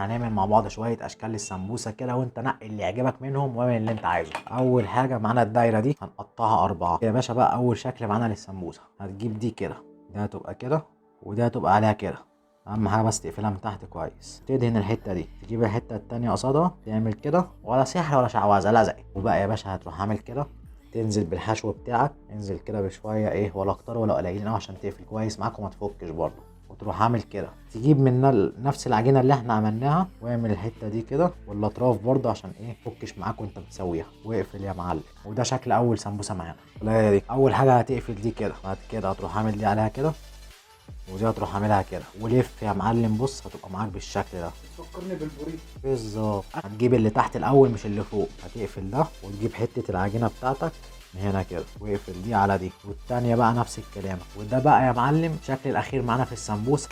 هنعمل مع بعض شوية اشكال للسمبوسه كده، وانت نقي اللي يعجبك منهم واعمل اللي انت عايزه. اول حاجة معانا الدايرة دي هنقطعها 4 يا باشا. بقى اول شكل معانا للسمبوسه هتجيب دي كده، ده هتبقى كده وده هتبقى عليها كده. اهم حاجة بس تقفلها من تحت كويس، تدهن الحتة دي، تجيب الحتة التانية قصادها تعمل كده، ولا سحر ولا شعوذه لزقت. وبقى يا باشا هتروح عامل كده، تنزل بالحشو بتاعك، انزل كده بشوية ايه، ولا اكتر ولا قليلين قوي عشان تقفل كويس معاك وما تفكش برضه. وتروح عامل كده، تجيب من نفس العجينة اللي احنا عملناها واعمل الحتة دي كده والاطراف برضه عشان ايه تفكش معاك وانت بتسويها، واقفل يا معلم. وده شكل اول سمبوسة معانا. لا هي دي اول حاجة، هتقفل دي كده، بعد كده هتروح عامل دي عليها كده، ودي هتروح عاملها كده، ولف يا معلم. بص هتبقى معاك بالشكل ده. بتفكرني بالبوريتو بالظبط. هتجيب اللي تحت الاول مش اللي فوق، هتقفل ده وتجيب حتة العجينة بتاعتك من هنا كده، واقفل دي على دي، والتانية بقى نفس الكلام. وده بقى يا معلم الشكل الاخير معانا في السمبوسه.